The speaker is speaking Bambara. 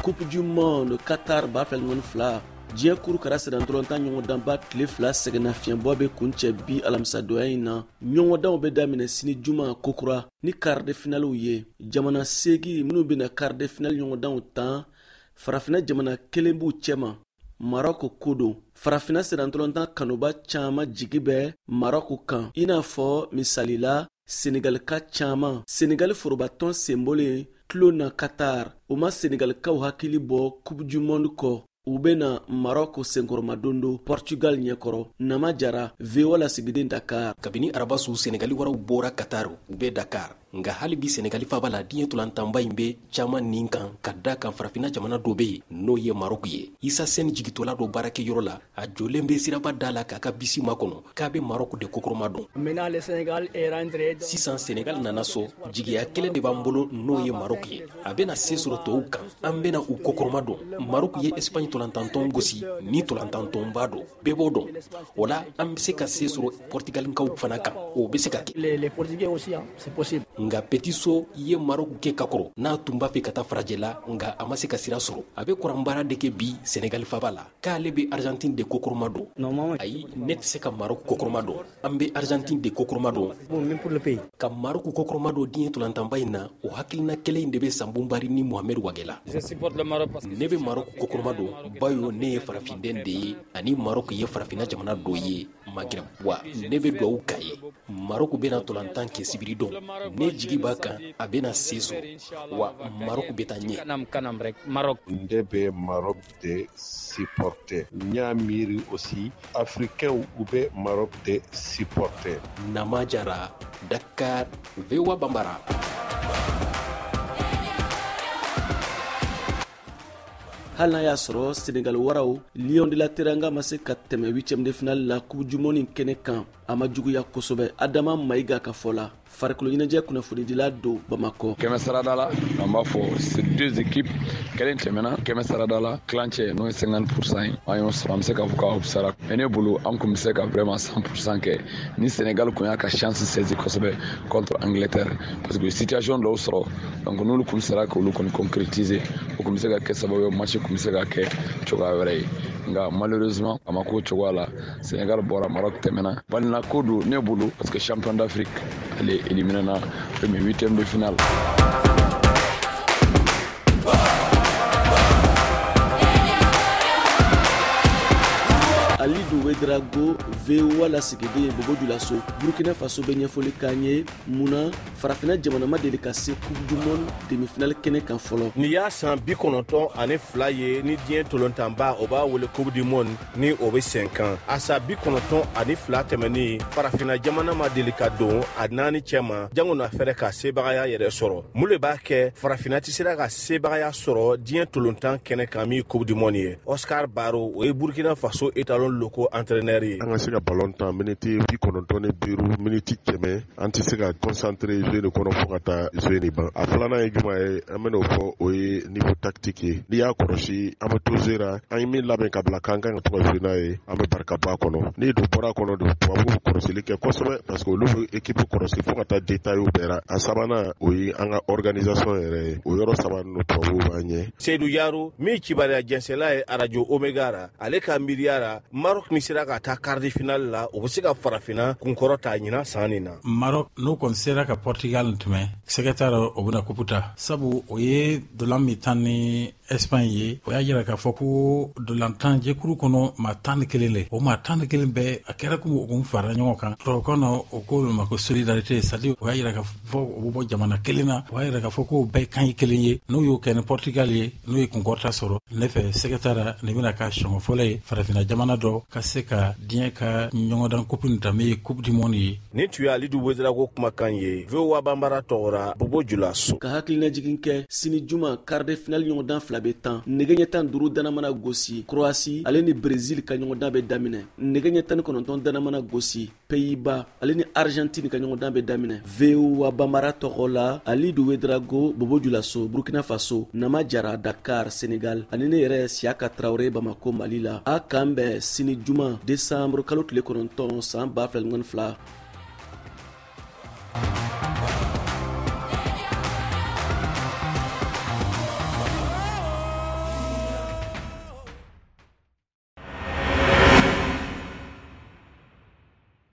Coupe du monde Qatar 2022, diɲɛ kurukara sennantolatan ɲɔgɔndanba tile 2 sɛgɛnnafiɲɛbɔ bɛ kuncɛ bi alamisadonya in na. Ɲɔgɔndanw bɛ daminɛ sini juma kokura ni quart de finalew ye. Jamana 8 minnu bɛna quart de finale ɲɔgɔndanw tan, farafinna jamana kelen b'u cɛma, Marɔku ko don. Farafinna sennantolatan kanuba caman jigi bɛ Marɔku kan, i n'a fɔ misali la Senegalika caman. Senegali forobatɔn senbɔlen tulon na Qatar, o ma Senegalikaw hakili bɔ Coupe du monde kɔ. U bɛna Marɔku senkɔrɔmadon Portugal ɲɛkɔrɔ. Nama Jara, VOA lasigiden Dakar. Kabini araba su Senegali waraw bɔra Qatar, u bɛ Dakar. Nka hali bi Senegali faba la, diɲɛ tolantanba in bɛ caman nin kan ka da kan farafinna jamana dɔ bɛ yen, n'o ye Marɔku ye. Isa Sɛn jigitɔla dɔ baarakɛyɔrɔ la, a jɔlen bɛ siraba da la k'a ka bisi makɔnɔ k'a bɛ Marɔku de kokɔrɔma don. Sisan Senegal nana so, jigiya kelen de b'an bolo, n'o ye Marɔku ye. A bɛna se sɔrɔ tɔw kan, an bɛna u kokɔrɔma don. Marɔku ye Espagne tolantantɔn gosi ni tolantantɔnba don, bɛɛ b'o dɔn. O la an bɛ se ka se sɔrɔ Portugalikaw fana kan, o bɛ se ka kɛ. Nka Petiso ye Marɔku kɛ ka kɔrɔ n'a tun b'a fɛ ka taa farajɛla, nka a ma se ka sira sɔrɔ. A bɛ kuranbaara de kɛ bi Senegali faba la, k'ale bɛ Argentine de kokɔrɔma don. Ayi, ne tɛ se ka Marɔku kokɔrɔma don, an bɛ Argentine de kokɔrɔma don. Ka Marɔku kokɔrɔma don diɲɛ tolantanba in na, o hakilina kelen in de bɛ Sanbonbari ni Mohamed Wage la. Ne bɛ Marɔku kokɔrɔma don, bayo ne ye farafinden de ye, ani Marɔku ye farafinna jamana dɔ ye Maghreb. Wa ne bɛ duwawu k'a ye. Marɔku bɛna tolantan kɛ sibiri don, ne jigi b'a kan a bɛna se sɔrɔ, wa Marɔku bɛ taa ɲɛ. Ne bɛ Maroc de supporter, n y'a miiri aussi africain u bɛ Maroc de supporter. Nama Jara, Dakar, VOA Bambara. Hali n'a y'a sɔrɔ Senegal waraw Lion de la Teranga ma se ka tɛmɛ huitième de finale la Coupe du monde kɛnɛ kan, a ma juguya kosɛbɛ. Adama Mayiga ka fɔ la, farikolo ɲɛnajɛ kunnafonidila don Bamakɔ. Kɛmɛ sarada la, an b'a fɔ c'est deux équipes, kelen tɛmɛna kɛmɛ sarada la, tilancɛ n'o ye 50% ye, an y'o sɔrɔ, an bɛ se k'a fɔ k'a fisara. Mais ne bolo an kun bɛ se ka vraiment 100% kɛ ni Senegal kun y'a ka chance saisi kosɛbɛ contre Angleterre, parce que situation dɔw sɔrɔ, donc n'olu kun sera k'olu kɔni concrétiser, o kun bɛ se ka kɛ sababu ye match kun bɛ se ka kɛ cogoya wɛrɛ ye. Nka malheureusement a ma k'o cogoya la, Senegal bɔra, Maroc tɛmɛna. Balina ko don ne bolo, parce que champion d'Afrique ale éliminé na premier huitième de finale. Alidu Ouedraogo, VOA lasigiden ye Bobo Julaso, Burkina Faso bɛ ɲɛfɔli k'an ye munna farafinna jamana ma deli ka se Coupe du monde demi-finale kɛnɛ kan fɔlɔ. Nin y'a san 92 ye ni diɲɛ tolontanba, o b'a wele Coupe du monde, ni o bɛ sen kan. A san 92 tɛmɛnen, farafinna jamana ma deli ka don a 4 cɛma, jango na fɛrɛ ka sebagaya yɛrɛ sɔrɔ. Mun de b'a kɛ farafinna tɛ sera ka sebagaya sɔrɔ diɲɛ tolontan kɛnɛ kan min ye Coupe du monde ye? Oscar Baro, o ye Burkina Faso étalon locaux entraîneur ye. An ka se ka ballon tan miniti 95, miniti 100, an tɛ se ka concentrer jeu de kɔnɔ fo ka taa jeu nin ban. A filanan ye jumɛn ye, an bɛn'o fɔ, o ye niveau tactique ye. N'i y'a kɔlɔsi, an bɛ to jeu la, an ye min labɛn ka bila k'an kan ka to ka jouer n'a ye, an bɛ barika bɔ a kɔnɔ. N'i dun bɔra a kɔnɔ dun, tubabuw bɛ kɔlɔsili kɛ kosɛbɛ, parce que olu bɛ équipe kɔlɔsi fo ka taa détail bɛɛ la. A sabanan, o ye an ka organisation yɛrɛ ye. O yɔrɔ saba ninnu tubabuw b'an ɲɛ. Seydou Yaro, min kibaruya jɛnsɛla ye arajo Omega la, ale ka miiriya la, Maroc min sera ka taa quart de finale la, o bɛ se ka farafinna kunkɔrɔ ta ɲinan san nin na. Maroc n'o kɔni sera ka Portugal tɛmɛ, sɛgɛ t'a la, o bɛna coupe ta, sabu o ye dolan min tan ni Espagne ye, o y'a jira k'a fɔ ko dolantan jɛkulu kɔnɔ maa 11 le, o maa 11 bɛɛ a kɛra komi u kun farala ɲɔgɔn kan. Tubabukan na o ko olu ma ko solidarité, c'est à dire o y'a jira k'a fɔ u bɛ bɔ jamana kelen na, o y'a jira k'a fɔ k'o bɛɛ kan ye kelen ye. N'o y'o kɛ ni Portugal ye, n'o ye kunkɔrɔta sɔrɔ, ne fɛ sɛgɛ t'a la, nin bɛna k'a siɲɛ fɔlɔ ye farafinna jamana dɔ ka se ka diɲɛ ka ɲɔgɔndan coupe nin ta min ye Coupe du monde ye. Nin tun ye Alidu Ouedraogo kumakan ye VOA Banbara tɔgɔra Bobo Julaso. Ka hakilinajigin kɛ, sini juma quart de finale ɲɔgɔndan 2 bɛ tan. Nɛgɛ ɲɛ 15 dana mana gosi, Croatie ale ni Brésil ka ɲɔgɔndan bɛ daminɛ. Nɛgɛ ɲɛ 19 dana mana gosi, Pays-Bas ale ni Argentine ka ɲɔgɔndan bɛ daminɛ. VOA Banbara tɔgɔ la, Alidu Ouedraogo, Bobo Julaso, Burkina Faso, Nama Jara, Dakar, Senegal, ani ne yɛrɛ Siaka Traoré, Bamako, Mali la. A k'an bɛn sini juma décembre kalo tile 9 san 2022.